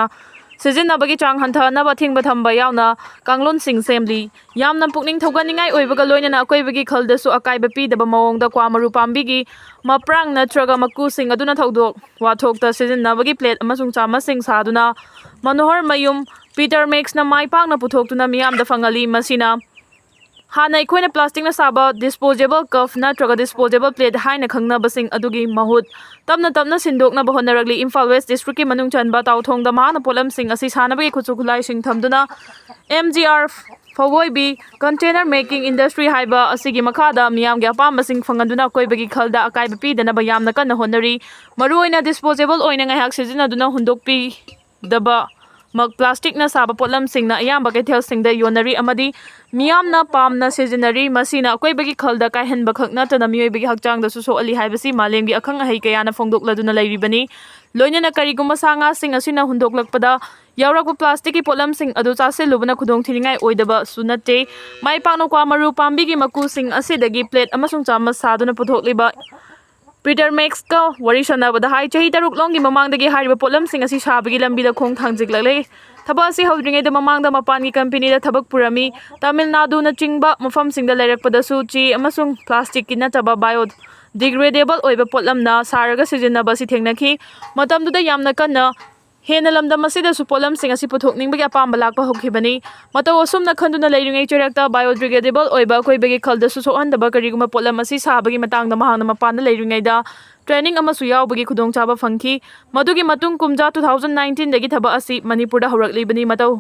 ꯁꯤꯖꯤꯟꯅꯕꯒꯤ ꯆꯥꯡ ꯍꯟꯊꯍꯟꯅꯕ ꯑꯊꯤꯡꯕ ꯊꯝꯕ ꯌꯥꯎꯅ ꯀꯥꯡꯂꯣꯟꯁꯤꯡ ꯁꯦꯝꯂꯤ꯫ ꯌꯥꯝꯅ ꯄꯨꯛꯅꯤꯡ ꯊꯧꯒꯠꯅꯤꯡꯉꯥꯏ ꯑꯣꯏꯕꯒ ꯂꯣꯏꯅꯅ ꯑꯀꯣꯏꯕꯒꯤ ꯈꯜꯗꯁꯨ ꯑꯀꯥꯏꯕ ꯄꯤꯗꯕ ꯃꯑꯣꯡꯗ ꯀ꯭ꯋꯥ ꯃꯔꯨ ꯄꯥꯝꯕꯤꯒꯤ ꯃꯄ꯭ꯔꯥꯡ ꯅꯠꯇ꯭ꯔꯒ ꯃꯀꯨꯁꯤꯡ ꯑꯗꯨꯅ ꯊꯧꯗꯣꯛ ꯋꯥꯊꯣꯛꯇ ꯁꯤꯖꯤꯟꯅꯕꯒꯤ plate ꯑꯃꯁꯨꯡ ꯆꯥꯃꯁꯁꯤꯡ ꯁꯥꯗꯨꯅ ꯃꯅꯣꯍꯔ ꯃꯌꯨꯝ Peter Max ꯅ ꯃꯥꯏ ꯄꯥꯛꯅ ꯄꯨꯊꯣꯛꯇꯨꯅ ꯃꯤꯌꯥꯝꯗ ꯐꯪꯍꯜꯂꯤ꯫ ꯃꯁꯤꯅ ꯍꯥꯟꯅ ꯑꯩꯈꯣꯏꯅ plastic ꯅ ꯁꯥꯕ disposable cup ꯅꯠꯇ꯭ꯔꯒ disposable plate ꯍꯥꯏꯅ ꯈꯪꯅꯕꯁꯤꯡ ꯑꯗꯨꯒꯤ ꯃꯍꯨꯠ ꯇꯞꯅ ꯇꯞꯅ ꯁꯤꯟꯗꯣꯛꯅꯕ ꯍꯣꯠꯅꯔꯛꯂꯤ꯫ ꯏꯝꯐꯥꯜ West District ꯀꯤ ꯃꯅꯨꯡ ꯆꯟꯕ ꯇꯥꯎꯊꯣꯡꯗ ꯃꯍꯥꯛꯅ ꯄꯣꯠꯂꯝꯁꯤꯡ ꯑꯁꯤ ꯁꯥꯅꯕꯒꯤ ꯈꯨꯠꯁꯨ ꯈꯨꯠꯂꯥꯏꯁꯤꯡ ꯊꯝꯗꯨꯅ M G R ꯐꯧꯑꯣꯏꯕꯤ container making industry ꯍꯥꯏꯕ ꯑꯁꯤꯒꯤ ꯃꯈꯥꯗ ꯃꯤꯌꯥꯝꯒꯤ ꯑꯄꯥꯝꯕꯁꯤꯡ ꯐꯪꯍꯟꯗꯨꯅ ꯑꯀꯣꯏꯕꯒꯤ ꯈꯜꯗ ꯑꯀꯥꯏꯕ ꯄꯤꯗꯅꯕ ꯌꯥꯝꯅ ꯀꯟꯅ ꯍꯣꯠꯅꯔꯤ꯫ ꯃꯔꯨꯑꯣꯏꯅ disposable ꯑꯣꯏꯅ ꯉꯥꯏꯍꯥꯛ ꯁꯤꯖꯤꯟꯅꯗꯨꯅ ꯍꯨꯟꯗꯣꯛꯄꯤꯗꯕ ꯃꯛ ꯄ꯭ꯂꯥꯁꯇꯤꯛꯅ ꯁꯥꯕ ꯄꯣꯠꯂꯝꯁꯤꯡꯅ ꯑꯌꯥꯝꯕ ꯀꯩꯊꯦꯜꯁꯤꯡꯗ ꯌꯣꯟꯅꯔꯤ ꯑꯃꯗꯤ ꯃꯤꯌꯥꯝꯅ ꯄꯥꯝꯅ ꯁꯤꯖꯤꯟꯅꯔꯤ꯫ ꯃꯁꯤꯅ ꯑꯀꯣꯏꯕꯒꯤ ꯈꯜꯗ ꯀꯥꯏꯍꯟꯕ ꯈꯛ ꯅꯠꯇꯅ ꯃꯤꯑꯣꯏꯕꯒꯤ ꯍꯛꯆꯥꯡꯗꯁꯨ ꯁꯣꯛꯍꯜꯂꯤ ꯍꯥꯏꯕꯁꯤ ꯃꯥꯂꯦꯝꯒꯤ ꯑꯈꯪ ꯑꯍꯩ ꯀꯌꯥꯅ ꯐꯣꯡꯗꯣꯛꯂꯗꯨꯅ ꯂꯩꯔꯤꯕꯅꯤ꯫ ꯂꯣꯏꯅꯅ ꯀꯔꯤꯒꯨꯝꯕ ꯁꯥ ꯉꯥꯁꯤꯡ ꯑꯁꯤꯅ ꯍꯨꯟꯗꯣꯛꯂꯛꯄꯗ ꯌꯥꯎꯔꯛꯄ ꯄ꯭ꯂꯥꯁꯇꯤꯛꯀꯤ ꯄꯣꯠꯂꯝꯁꯤꯡ ꯑꯗꯨ ꯆꯥꯁꯤꯜꯂꯨꯕꯅ ꯈꯨꯗꯣꯡꯊꯤꯅꯤꯡꯉꯥꯏ ꯑꯣꯏꯗꯕꯁꯨ ꯅꯠꯇꯦ꯫ ꯃꯥꯏ ꯄꯥꯛꯅ ꯀ꯭ꯋꯥ ꯃꯔꯨ ꯄꯥꯝꯕꯤꯒꯤ ꯃꯀꯨꯁꯤꯡ ꯑꯁꯤꯗꯒꯤ ꯄ꯭ꯂꯦꯠ ꯑꯃꯁꯨꯡ ꯆꯥꯃꯁ ꯁꯥꯗꯨꯅ ꯄꯨꯊꯣꯛꯂꯤꯕ ꯄꯤꯇꯔ ꯃꯦꯛꯁꯀ ꯋꯥꯔꯤ ꯁꯥꯟꯅꯕꯗ ꯍꯥꯏ, ꯆꯍꯤ ꯇꯔꯨꯛ ꯂꯣꯝꯒꯤ ꯃꯃꯥꯡꯗꯒꯤ ꯍꯥꯏꯔꯤꯕ ꯄꯣꯠꯂꯝꯁꯤꯡ ꯑꯁꯤ ꯁꯥꯕꯒꯤ ꯂꯝꯕꯤꯗ ꯈꯣꯡ ꯊꯥꯡꯖꯤꯜꯂꯛꯂꯦ꯫ ꯊꯕꯛ ꯑꯁꯤ ꯍꯧꯗ꯭ꯔꯤꯉꯩꯗ ꯃꯃꯥꯡꯗ ꯃꯄꯥꯟꯒꯤ ꯀꯝꯄꯦꯅꯤꯗ ꯊꯕꯛ ꯄꯨꯔꯝꯃꯤ꯫ ꯇꯥꯃꯤꯜ ꯅꯥꯗꯨꯅꯆꯤꯡꯕ ꯃꯐꯝꯁꯤꯡꯗ ꯂꯩꯔꯛꯄꯗꯁꯨ ꯆꯦ ꯑꯃꯁꯨꯡ ꯄ꯭ꯂꯥꯁꯇꯤꯛꯀꯤ ꯅꯠꯇꯕ ꯕꯥꯏꯑꯣ ꯗꯤꯒ꯭ꯔꯦꯗꯦꯕꯜ ꯑꯣꯏꯕ ꯄꯣꯠꯂꯝꯅ ꯁꯥꯔꯒ ꯁꯤꯖꯤꯟꯅꯕ ꯑꯁꯤ ꯊꯦꯡꯅꯈꯤ꯫ ꯃꯇꯝꯗꯨꯗ ꯌꯥꯝꯅ ꯀꯟꯅ ꯍꯦꯟꯅ ꯂꯝꯗꯝ ꯑꯁꯤꯗꯁꯨ ꯄꯣꯠꯂꯝꯁꯤꯡ ꯑꯁꯤ ꯄꯨꯊꯣꯛꯅꯤꯡꯕꯒꯤ ꯑꯄꯥꯝꯕ ꯂꯥꯛꯄ ꯍꯧꯈꯤꯕꯅꯤ꯫ ꯃꯇꯧ ꯑꯁꯨꯝꯅ ꯈꯟꯗꯨꯅ ꯂꯩꯔꯤꯉꯩ ꯆꯩꯔꯛꯇ ꯕꯥꯏꯑꯣꯗꯤꯒ꯭ꯔꯦꯗꯦꯕꯜ ꯑꯣꯏꯕ ꯑꯀꯣꯏꯕꯒꯤ ꯈꯜꯗꯁꯨ ꯁꯣꯛꯍꯟꯗꯕ ꯀꯔꯤꯒꯨꯝꯕ ꯄꯣꯠꯂꯝ ꯑꯁꯤ ꯁꯥꯕꯒꯤ ꯃꯇꯥꯡꯗ ꯃꯍꯥꯛꯅ ꯃꯄꯥꯟꯗ ꯂꯩꯔꯤꯉꯩꯗ ꯇ꯭ꯔꯦꯅꯤꯡ ꯑꯃꯁꯨ ꯌꯥꯎꯕꯒꯤ ꯈꯨꯗꯣꯡꯆꯥꯕ ꯐꯪꯈꯤ꯫ ꯃꯗꯨꯒꯤ ꯃꯇꯨꯡ ꯀꯨꯝꯖꯥ two thousand nineteenꯗꯒꯤ ꯊꯕꯛ ꯑꯁꯤ ꯃꯅꯤꯄꯨꯔꯗ ꯍꯧꯔꯛꯂꯤꯕꯅꯤ꯫ ꯃꯇꯧ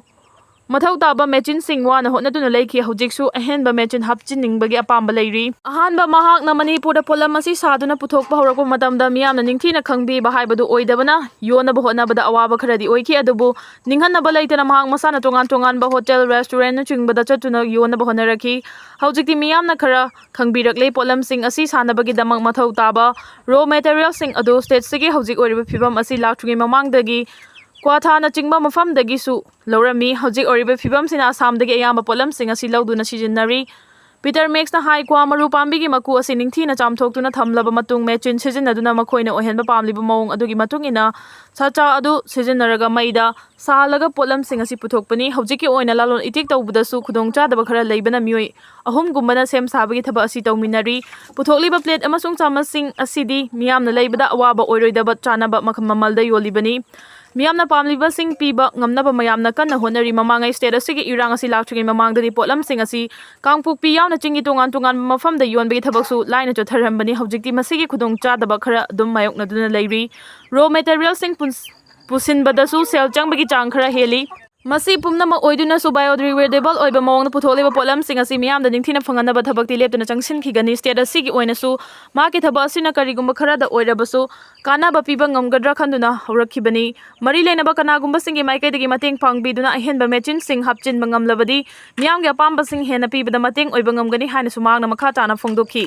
ꯃꯊꯧ ꯇꯥꯕ ꯃꯦꯆꯤꯟꯁꯤꯡ ꯋꯥꯅ ꯍꯣꯠꯅꯗꯨꯅ ꯂꯩꯈꯤ꯫ ꯍꯧꯖꯤꯛꯁꯨ ꯑꯍꯦꯟꯕ ꯃꯦꯆꯤꯟ ꯍꯥꯞꯆꯤꯟꯅꯤꯡꯕꯒꯤ ꯑꯄꯥꯝꯕ ꯂꯩꯔꯤ꯫ ꯑꯍꯥꯟꯕ ꯃꯍꯥꯛꯅ ꯃꯅꯤꯄꯨꯔꯗ ꯄꯣꯠꯂꯝ ꯑꯁꯤ ꯁꯥꯗꯨꯅ ꯄꯨꯊꯣꯛꯄ ꯍꯧꯔꯛꯄ ꯃꯇꯝꯗ ꯃꯤꯌꯥꯝꯅ ꯅꯤꯡꯊꯤꯅ ꯈꯪꯕꯤꯕ ꯍꯥꯏꯕꯗꯨ ꯑꯣꯏꯗꯕꯅ ꯌꯣꯟꯅꯕ ꯍꯣꯠꯅꯕꯗ ꯑꯋꯥꯕ ꯈꯔꯗꯤ ꯑꯣꯏꯈꯤ꯫ ꯑꯗꯨꯕꯨ ꯅꯤꯡꯍꯟꯅꯕ ꯂꯩꯇꯅ ꯃꯍꯥꯛ ꯃꯁꯥꯅ ꯇꯣꯉꯥꯟ ꯇꯣꯉꯥꯟꯕ ꯍꯣꯇꯦꯜ, ꯔꯦꯁꯇꯨꯔꯦꯟꯠꯅꯆꯤꯡꯕꯗ ꯆꯠꯇꯨꯅ ꯌꯣꯟꯅꯕ ꯍꯣꯠꯅꯔꯛꯈꯤ꯫ ꯍꯧꯖꯤꯛꯇꯤ ꯃꯤꯌꯥꯝꯅ ꯈꯔ ꯈꯪꯕꯤꯔꯛꯂꯦ꯫ ꯄꯣꯠꯂꯝꯁꯤꯡ ꯑꯁꯤ ꯁꯥꯅꯕꯒꯤꯗꯃꯛ ꯃꯊꯧ ꯇꯥꯕ ꯔꯣ ꯃꯦꯇꯔꯤꯌꯦꯜꯁꯤꯡ ꯑꯗꯨ ꯁ꯭ꯇꯦꯠꯁꯤꯒꯤ ꯍꯧꯖꯤꯛ ꯑꯣꯏꯔꯤꯕ ꯐꯤꯕꯝ ꯑꯁꯤ ꯂꯥꯛꯇ꯭ꯔꯤꯉꯩ ꯃꯃꯥꯡꯗꯒꯤ ꯀ꯭ꯋꯥꯊꯥꯅꯆꯤꯡꯕ ꯃꯐꯝꯗꯒꯤꯁꯨ ꯂꯧꯔꯝꯃꯤ꯫ ꯍꯧꯖꯤꯛ ꯑꯣꯏꯔꯤꯕ ꯐꯤꯕꯝꯁꯤꯅ ꯑꯁꯥꯝꯗꯒꯤ ꯑꯌꯥꯝꯕ ꯄꯣꯠꯂꯝꯁꯤꯡ ꯑꯁꯤ ꯂꯧꯗꯨꯅ ꯁꯤꯖꯤꯟꯅꯔꯤ꯫ ꯄꯤꯇꯔ ꯃꯦꯛꯁꯅ ꯍꯥꯏ, ꯀ꯭ꯋꯥ ꯃꯔꯨ ꯄꯥꯝꯕꯤꯒꯤ ꯃꯀꯨ ꯑꯁꯤ ꯅꯤꯡꯊꯤꯅ ꯆꯥꯝꯊꯣꯛꯇꯨꯅ ꯊꯝꯂꯕ ꯃꯇꯨꯡ ꯃꯦꯆꯤꯟ ꯁꯤꯖꯤꯟꯅꯗꯨꯅ ꯃꯈꯣꯏꯅ ꯑꯣꯏꯍꯟꯕ ꯄꯥꯝꯂꯤꯕ ꯃꯑꯣꯡ ꯑꯗꯨꯒꯤ ꯃꯇꯨꯡ ꯏꯟꯅ ꯁꯥꯆꯥ ꯑꯗꯨ ꯁꯤꯖꯤꯟꯅꯔꯒ ꯃꯩꯗ ꯁꯥꯍꯜꯂꯒ ꯄꯣꯠꯂꯝꯁꯤꯡ ꯑꯁꯤ ꯄꯨꯊꯣꯛꯄꯅꯤ꯫ ꯍꯧꯖꯤꯛꯀꯤ ꯑꯣꯏꯅ ꯂꯂꯣꯟ ꯏꯇꯤꯛ ꯇꯧꯕꯗꯁꯨ ꯈꯨꯗꯣꯡꯆꯥꯗꯕ ꯈꯔ ꯂꯩꯕꯅ ꯃꯤꯑꯣꯏ ꯑꯍꯨꯝꯒꯨꯝꯕꯅ ꯁꯦꯝ ꯁꯥꯕꯒꯤ ꯊꯕꯛ ꯑꯁꯤ ꯇꯧꯃꯤꯟꯅꯔꯤ꯫ ꯄꯨꯊꯣꯛꯂꯤꯕ ꯄ꯭ꯂꯦꯠ ꯑꯃꯁꯨꯡ ꯆꯥꯃꯁꯁꯤꯡ ꯑꯁꯤꯗꯤ ꯃꯤꯌꯥꯝꯅ ꯂꯩꯕꯗ ꯑꯋꯥꯕ ꯑꯣꯏꯔꯣꯏꯗꯕ ꯆꯥꯅꯕ ꯃꯈꯜ ꯃꯃꯜꯗ ꯌꯣꯜꯂꯤꯕꯅꯤ꯫ ꯃꯤꯌꯥꯝꯅ ꯄꯥꯝꯂꯤꯕꯁꯤꯡ ꯄꯤꯕ ꯉꯝꯅꯕ ꯃꯌꯥꯝꯅ ꯀꯟꯅ ꯍꯣꯠꯅꯔꯤ꯫ ꯃꯃꯥꯡꯉꯩ ꯁ꯭ꯇꯦꯠ ꯑꯁꯤꯒꯤ ꯏꯔꯥꯡ ꯑꯁꯤ ꯂꯥꯛꯇ꯭ꯔꯤꯉꯩ ꯃꯃꯥꯡꯗꯗꯤ ꯄꯣꯠꯂꯝꯁꯤꯡ ꯑꯁꯤ ꯀꯥꯡꯄꯣꯛꯄꯤ ꯌꯥꯎꯅ ꯆꯤꯡꯒꯤ ꯇꯣꯉꯥꯟ ꯇꯣꯉꯥꯟꯕ ꯃꯐꯝꯗ ꯌꯣꯟꯕꯒꯤ ꯊꯕꯛꯁꯨ ꯂꯥꯏꯅ ꯆꯠꯊꯔꯝꯕꯅꯤ꯫ ꯍꯧꯖꯤꯛꯇꯤ ꯃꯁꯤꯒꯤ ꯈꯨꯗꯣꯡꯆꯥꯗꯕ ꯈꯔ ꯑꯗꯨꯝ ꯃꯥꯌꯣꯛꯅꯗꯨꯅ ꯂꯩꯔꯤ꯫ ꯔꯣ ꯃꯦꯇꯔꯤꯌꯦꯜꯁꯤꯡ ꯄꯨꯟ-, ꯄꯨꯁꯤꯟꯕꯗꯁꯨ ꯁꯦꯜ ꯆꯪꯕꯒꯤ ꯆꯥꯡ ꯈꯔ ꯍꯦꯜꯂꯤ꯫ ꯃꯁꯤ ꯄꯨꯝꯅꯃꯛ ꯑꯣꯏꯗꯨꯅꯁꯨ biodegradable ꯑꯣꯏꯕ ꯃꯑꯣꯡꯗ ꯄꯨꯊꯣꯛꯂꯤꯕ ꯄꯣꯠꯂꯝꯁꯤꯡ ꯑꯁꯤ ꯃꯤꯌꯥꯝꯗ ꯅꯤꯡꯊꯤꯅ ꯐꯪꯍꯟꯅꯕ ꯊꯕꯛꯇꯤ ꯂꯦꯞꯇꯅ ꯆꯪꯁꯤꯟꯈꯤꯒꯅꯤ꯫ State ꯑꯁꯤꯒꯤ ꯑꯣꯏꯅꯁꯨ ꯃꯍꯥꯛꯀꯤ ꯊꯕꯛ ꯑꯁꯤꯅ ꯀꯔꯤꯒꯨꯝꯕ ꯈꯔꯗ ꯑꯣꯏꯔꯕꯁꯨ ꯀꯥꯟꯅꯕ ꯄꯤꯕ ꯉꯝꯒꯗ꯭ꯔꯥ ꯈꯟꯗꯨꯅ ꯍꯧꯔꯛꯈꯤꯕꯅꯤ꯫ ꯃꯔꯤ ꯂꯩꯅꯕ ꯀꯅꯥꯒꯨꯝꯕꯁꯤꯡꯒꯤ ꯃꯥꯏꯀꯩꯗꯒꯤ ꯃꯇꯦꯡ ꯄꯥꯡꯕꯤꯗꯨꯅ ꯑꯍꯦꯟꯕ ꯃꯦꯆꯤꯟꯁꯤꯡ ꯍꯥꯞꯆꯤꯟꯕ ꯉꯝꯂꯕꯗꯤ ꯃꯤꯌꯥꯝꯒꯤ ꯑꯄꯥꯝꯕꯁꯤꯡ ꯍꯦꯟꯅ ꯄꯤꯕꯗ ꯃꯇꯦꯡ ꯑꯣꯏꯕ ꯉꯝꯒꯅꯤ ꯍꯥꯏꯅꯁꯨ ꯃꯍꯥꯛꯅ ꯃꯈꯥ ꯇꯥꯅ ꯐꯣꯡꯗꯣꯛꯈꯤ꯫